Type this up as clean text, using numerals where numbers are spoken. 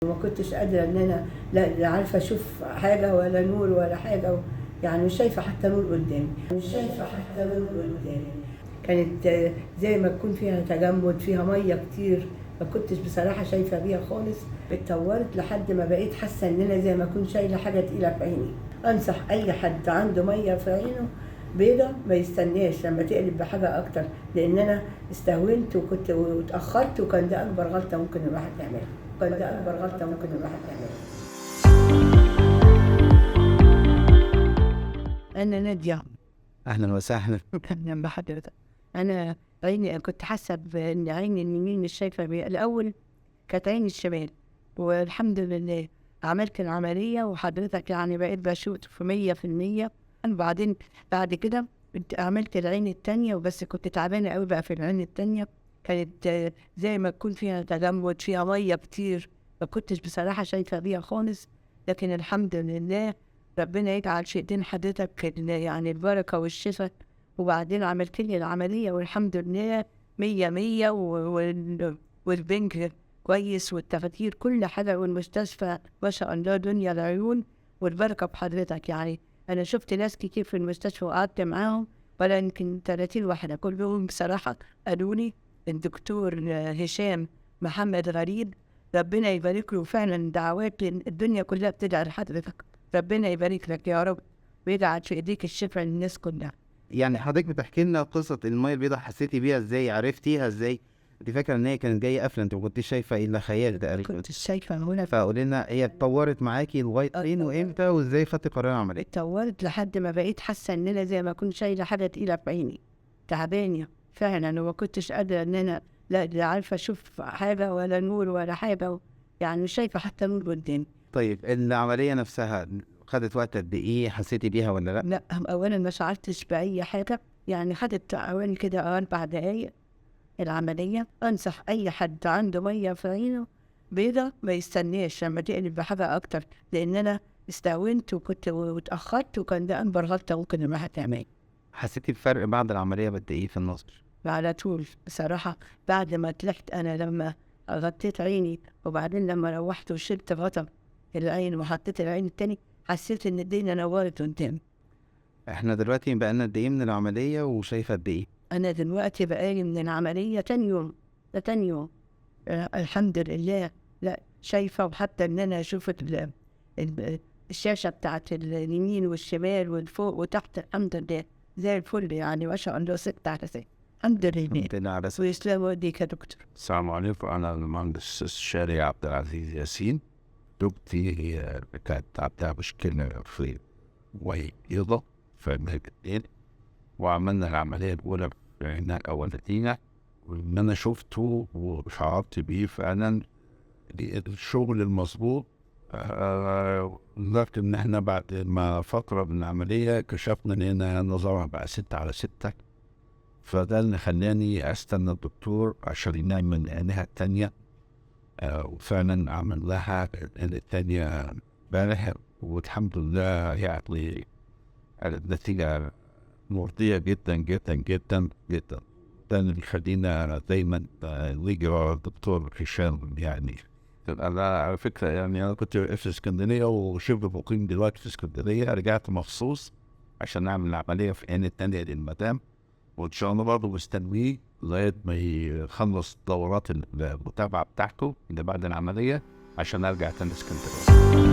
ما كنتش قادرة ان انا لا عارفة اشوف حاجة ولا نور ولا حاجة، يعني مش شايفة حتى نور قدامي، مش شايفة حتى نور قدامي. كانت زي ما تكون فيها تجمد، فيها مية كتير، ما كنتش بصراحة شايفة بيها خالص. اتطورت لحد ما بقيت حاسة ان انا زي ما اكون شايلة حاجة تقيلة في عيني. انصح اي حد عنده مية في عينه بيضة ما يستناش لما تقلب بحاجة اكتر، لان انا استهونت وكنت واتأخرت، وكان ده اكبر غلطة ممكن الواحد يعملها، كان ده اكبر غلطة ممكن الواحد يعملها. انا نادية. اهلا وسهلا. اهلا بحضرتك. انا عيني كنت حاسة بان عيني اليمين مش شايفة بيها، الاول كانت عيني الشمال، والحمد لله عملت العملية وحضرتك يعني بقيت بشوف في 100%. وبعدين بعد كده عملت العين التانية، وبس كنت تعبانة قوي بقى في العين التانية، كانت زي ما تكون فيها تجمد، فيها مية كتير، ما كنتش بصراحة شايفة بيها خالص. لكن الحمد لله ربنا يجعل شيئتين حضرتك يعني البركة والشفاء. وبعدين عملت لي العملية والحمد لله 100 100، والبنك كويس والتفاتير كل حاجة، والمستشفى ما شاء الله دنيا العيون والبركة بحضرتك. يعني أنا شفت ناس كتير في المستشفى وقعدت معاهم، ولا يمكن 30 واحدة، كلهم بصراحة قالوا لي الدكتور هشام محمد غريب ربنا يبارك له، فعلا دعوات الدنيا كلها بتدعي لحضرتك، ربنا يبارك لك يا رب ويجعل في ايديك الشفاء للناس كلها. يعني حضرتك بتحكي لنا قصة المية البيضاء، حسيتي بيها ازاي؟ عرفتيها ازاي؟ انت فاكرة ان هي كانت جاية قافلة، انت ما كنتش شايفة الا خيال تقريبا. كنت شايفة هنا. فقولي لنا هي اتطورت معاكي لغاية فين وامتى وازاي خدتي قرار العملية؟ اتطورت لحد ما بقيت حاسة ان انا زي ما كنت شايلة حاجة تقيلة في عيني، تعبانة فعلا، وما كنتش قادرة ان انا لا عارفة اشوف حاجة ولا نور ولا حاجة، يعني مش شايفة حتى نور قدامي. طيب العملية نفسها خدت وقت قد ايه؟ حسيتي بيها ولا لا؟ لا، اولا ما شعرتش باي حاجة، يعني خدت حوالي كده 4 دقايق العملية. انصح اي حد عنده مية في عينه بيضة ما يستناش لما تقلب بحاجة اكتر، لان انا استهونت وكنت واتاخرت، وكان ده اكبر غلطه ممكن الواحد يعملها. حسيتي بفرق بعد العملية قد ايه في النظر؟ على طول بصراحة بعد ما طلعت انا لما غطيت عيني، وبعدين لما روحت وشلت غطا العين وحطيت العين التاني، حسيت ان الدنيا نورت قدامي. احنا دلوقتي بقالنا قد ايه من العملية وشايفه قد ايه؟ انا دلوقتي بقالي من العملية تاني يوم، ده تاني يوم. الحمد لله لا شايفه، وحتى ان انا اشوف الشاشة بتاعت اليمين والشمال والفوق وتحت، الحمد لله زي الفل، يعني ما شاء الله 6 على 6 الحمد لله. ويسلم ايديك يا دكتور. السلام عليكم، انا المهندس الشارع عبد العزيز ياسين. دكتي هي كانت عندها مشكلة في بيضة في العين، وعملنا العملية الأولى في عينها الأولانية، واللي أنا شفته وشعرت بيه فعلا الشغل المظبوط. لدرجة إن إحنا بعد ما فترة من العملية كشفنا إن نظرها بقى 6 على 6، فده اللي خلاني أستنى الدكتور عشان نعمل عينها التانية. وفعلا عمل لها الثانية امبارح، والحمد لله يعني النتيجة مرضية جدا جدا جدا جدا. ده اللي بيخلينا دايما نيجي ورا الدكتور هشام. يعني أنا على فكرة يعني أنا كنت في اسكندرية وشبه مقيم دلوقتي في اسكندرية، رجعت مخصوص عشان أعمل العملية في العين التانية للمدام، وإن شاء الله برضه مستنيه لغاية ما يخلص دورات المتابعة بتاعته اللي بعد العملية عشان أرجع تاني اسكندرية.